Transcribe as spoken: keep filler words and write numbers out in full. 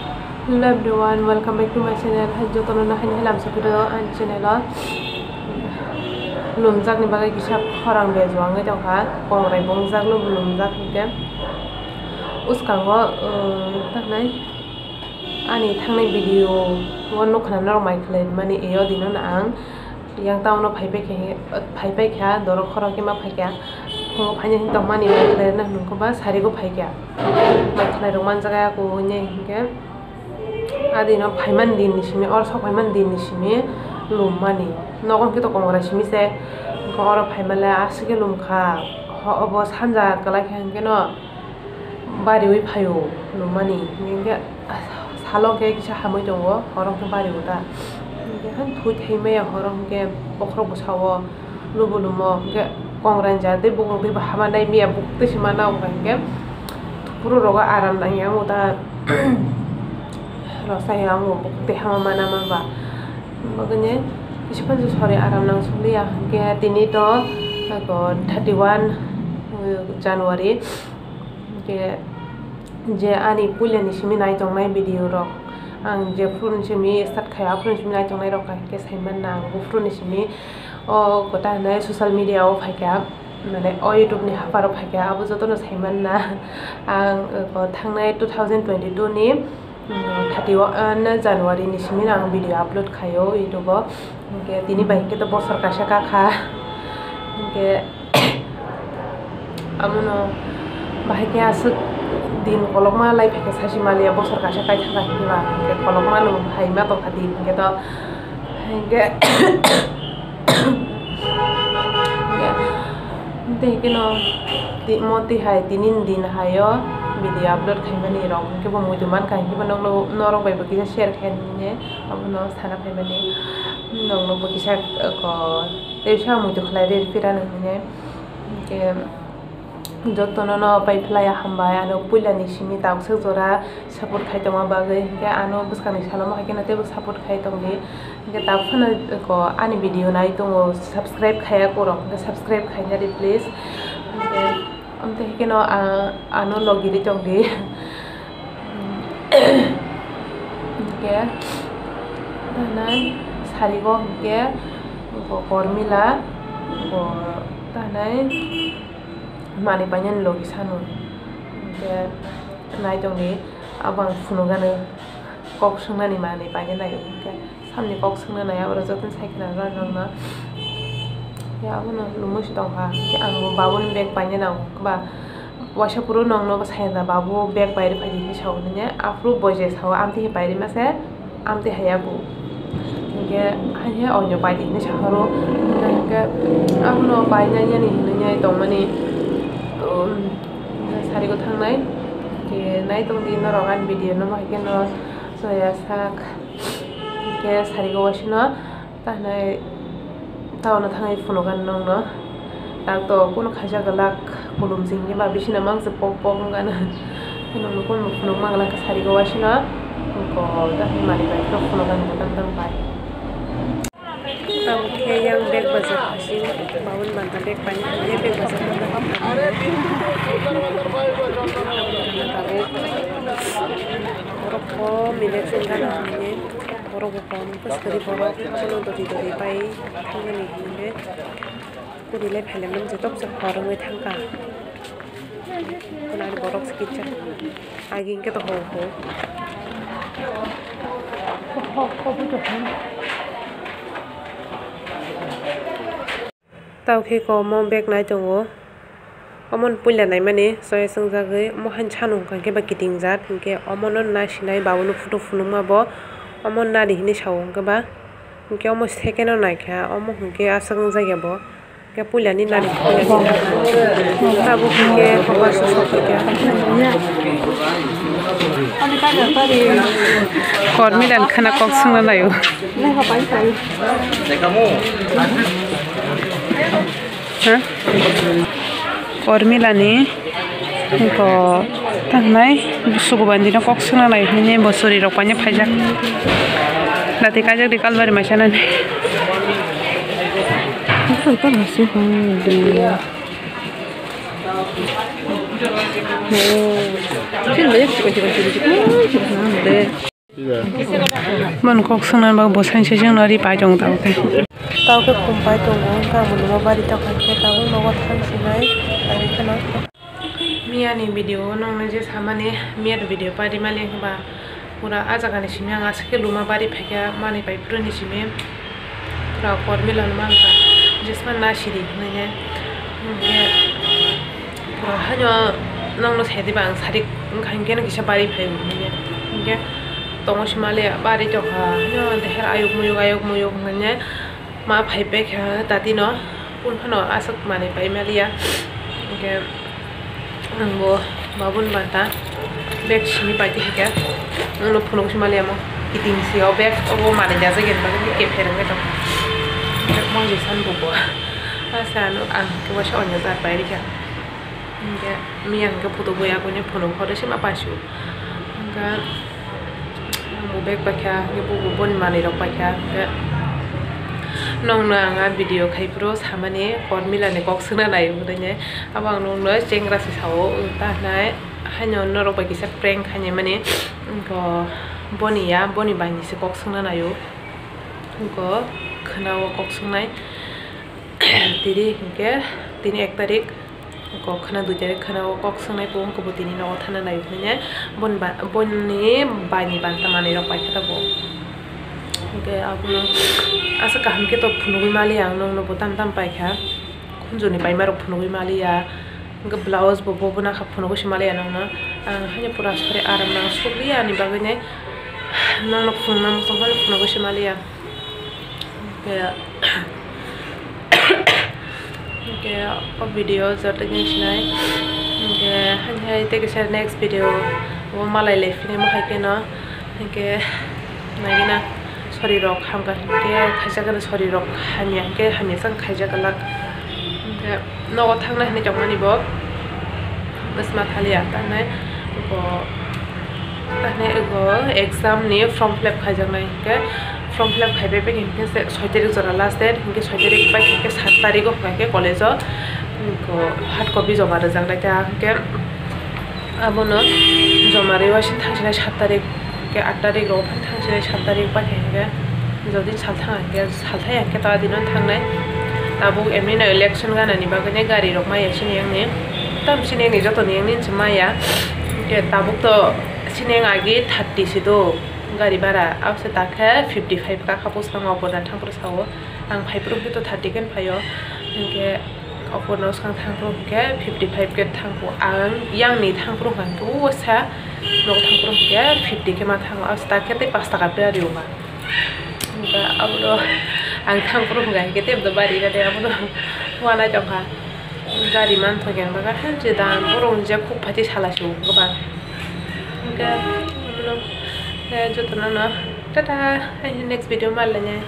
Hello everyone, welcome back to my channel. Hai jotono no haini halam sokiro ani channel o. Lumjak ni bagwi kisa khorang bejwangwi tongkha, kongrai bongjak, lubu lumjak hinkhe. Uskango, uh, tanai ani thangnai video o nukha norok mai khlai mani, eyo dino no ang yang town o phai paikha, phai paikha, dorok khorang khe ma phaikha, phungo phaina hin tongmani mai khlai rwna hinwi ba sarigo phaikha, mai khlai rok manjak ya khe hinkhe. Adino phaimani din ni simi, oro sok phaimani din ni simi lummani. Nogo hwnkhe to kongrai simi se, hwnkhe oro phaimale aswk khe lumkha. Ho-, obo sanja kwlai khe hwnkhe no bariwi phaio lummani. Hwnkhe salo hwnkhe kisa hamwi tongo, horo hwnkhe bariwo ta. Hwnkhe han thwi thai maya horo hwnkhe bokhorok bwsao. Lubu lumo, hwnkhe kongrai ja tei bukrok tei bo hama nai miya, buktwi se mana wngkha, hwnkhe phuru rogo aram nangya wngkha ta, rosai ya wngkha buktwi hama mana ma ba. Bagwini kisa phano sori aram nang sukliya, hwnkhe tini to eko thirty one January. Hwnkhe je ani puilani simi naitongnai video rok, ang je phuru ni simi start khai, aphuru ni simi naitongnai rok kha, hwnkhe saimanna ang buphuru ni simi o kwtal hinwi social media o phaikha, mane o YouTube ni haparo phaikha, abo jotono saimanna ang, o, thangnai two thousand twenty two ni thirty one January ni simi no ang video upload khaio YouTube o. Hwnkhe tini bai hwnkhe to bosor kaisa kakha. Hwnkhe amono bahai khe aswk din kolokma lai phaikhe sachi maliya, bosor kaisa kaitham bai hwnkhe ba hwnkhe kolokma no phaima tongkha din hwnkhe to. Hwnkhe Tei hwnkhe no ti-, mo twi hai tini ni din hai o video upload khaimani rok hwnkhe bo muitu mankha hwnkhe bo nokno norok bai bo kisa share khainani abono sana phaimani nokno bo kisa ko tei sa muitu khlai rw phira nw hwnkhe hwnkhe. Jotono no pai phlai hambai, ano puila ni simi takswk jora support khai tongma bagwi, hinkhe ano bwskang ni salo mo hai kheno teibo support khai tongdi, hinkhe tak phano ko ani video nai tongo, subscribe khaiya korok, hinkhe subscribe khaina di please, hinkhe amtwi hinkhe no ano logi ri tongdi, hinkhe tanai sarigo hinkhe Kormila tanai. Manwi painani logi sano. Hinkhe nai tongdi, abo ang phunukgani kok swngnani manwi painani nai, hinkhe samni kok swngna nai, abo rok jotono sai khna rw nokno. Ya, abono lungwi se tongkha, hinkhe ang bo babuni bag paina nango, ba waisa phuru nokno bo sai da, babu bag pai rw phaidi hinwi sao, hinkhe aphuru bo je sao, amtwi hai pai rwma se. Amtwi haya bo. Hinkhe, hai hai, oino pai di hinwi sapharo. Hinkhe, abono painani hinwi tongmani, um, sarigo thangnai. Hinkhe, nai tongdi norok ani video no, hai kheno soya sak. Hinkhe, sarigo wasino. Tahnai taono thangwi phunukgani nokno. Takto kuno khaisa glak kulum singni ba bisina mangsa pok pok wngkha na. Nokno kuno phunuk manglak sarigo waisino. Ko tahnai manwi bai phunukgani tang tang bai. Tamo khe yang bag bazar khasi, babun banta bag pai, ye bag bazar. Tabuk borok kom mile chwng gana hwnwi. Borok bo kom, kwchwrwi borok, abono dori dori pai thangnani hinkhe kwrwilai phailaimani joto bwswk hor wngwi thangkha. Khwnani borok se kisa agi hinkhe to ho ho. Tao khe ko omo bag nai tongo. Omo ni puila naimani choice wngjagwi, omo haino sano hwnkha khe ba kiting jat, hinkhe omo no naisinai babui no photo phunukma bo omo nari hinwi sao, hinkhe ba hinkhe omo second o naikha, omo hinkhe aswk wngjak ya bo, hinkhe puila ni nari, puila ni nari. Tabuk hinkhe kokar sosok kha. Kormi dan khana kok swngna naio. Ha? Kormilani ko tangnai sugu bandino kok swngna nai hwnwi bo chwrwi rok paina phaijak. Dati kaijak di kalbari maisanani. Mano kok swngnani bagwi bo sainsa swngnani ri pai tongo tabuk khe. Tabuk khe khum pai tongo, wngkha bo lama bari tongkha khe tabuk nogo thang sinai, tabuk kheno. Miyani video o noknwi je samani, miyani video pari mali wngkha ba pura ah jagani simi ang aswk khe luma bari phaikha manwi pai phuru ni simi. Pura kor milano mankha, jesma nasiri hinwi ne. Hinkhe pura haino nokno sai diba ang sarik wngkha, hinkhe no kisa bari phai hinwi ne. Hinkhe tongo sima le bari tongkha, haino deher ayuk muyuk, ayuk muyuk hinwi ne. Ma phai pai kha tati no, phone phano aswk manwi pai maliya. Hinkhe ang bo babun banta bag simi pai tongkha, ang no phunuk si maliya mo, kiting si o bag obo manwi dajak ya bagwi kepher wngwi tong. Bag mo je san bo bo asa ano ang kebo sa onyo jat pai rikha. Hinkhe miyang hinkhe photo boya kune phunuk horo se ma paisuk. Hinkhe ang bo bag paikha, hinkhe bo bo boni manwi rok paikha. Hinkhe nokno ang a video khai phuru samani kor milani kok swngna nai hinwi ne. Abo ang nokno chengra se sao, ta hinai haino norok bai kisa prank khainai mani. Hinkhe boni ya, boni bai ni se kok swngna naio. Hinkhe khwnao kok swngnai. Tini hinkhe tini ek tarik. Kok khna dui tarik khna o kok swngnai bo wngkha bo tini nogo thana nai hinwi ne boni ba-, boni bai ni banta manwi rok paikha tabuk. Hinkhe abono aswk kaham khe to phunugwi maliya ang nokno bo tam tam paikha. Khunjoni paima rok phunugwi maliya. Hinkhe blouse bo bo nakha phunugwi se maliya nokno. Ang haino pura sari aram nang sukliya ani bagwi ne nokno phunukna muchung phano phunugwi se maliya. Hinkhe, hinkhe o video joto khe sinai. Hinkhe, haini hai tei kisa next video o malai lai phini ma hai kheno. Hinkhe, naigina sori rok hamkha hinkhe, khaisa kheno sori rok hamya hinkhe, hamya chang khaijak glak. Hinkhe, nogo thangna hinwi tongmani bo bwsma thaliya, tanai bo, tanai bo exam ni form fill up khaijaknai hinkhe, form fill up khaibai bai hinkhe se soi tarik jora last date, hinkhe soi tarik bai hinkhe sat tarik o hinkhe college o hard copy joma rwjaknai ta hinkhe abono joma rwui waisa thangsinai sat tarik. Hinkhe aat tarik rok phano thangsinai, sat tarik bai hinkhe jodi sal thang hinkhe, sal thai hinkhe ta dino thangnai. Tabuk emni no election ganani bagwi ne gari rok maya sini yang ni. Tam sini yang ni joto ni yang ni se maya. Hinkhe tabuk to sini yang agi thirty se do gari bara. Abose ta khe fifty five ka kha bwskango obo da thang phuru sao. Ang phai phuru khe to thirty khe phaio. Hinkhe oporno swkang thang phuru hinkhe fifty five khe thang phuru. Ang yang ni thang phuru hinkhe o sa. Nogo thang phuru hinkhe fifty khe ma thango, abo ta khe tei pash taka pera rio ma. Hinkhe abono ang thang phuru hinkhe tei bono bari rani abono uanai tongkha. Gari manthok ya bwkha hai je dam borok ni je khuk phaiti sala se o kwbang. Hinkhe abono jotono no tata, next video ma lainai.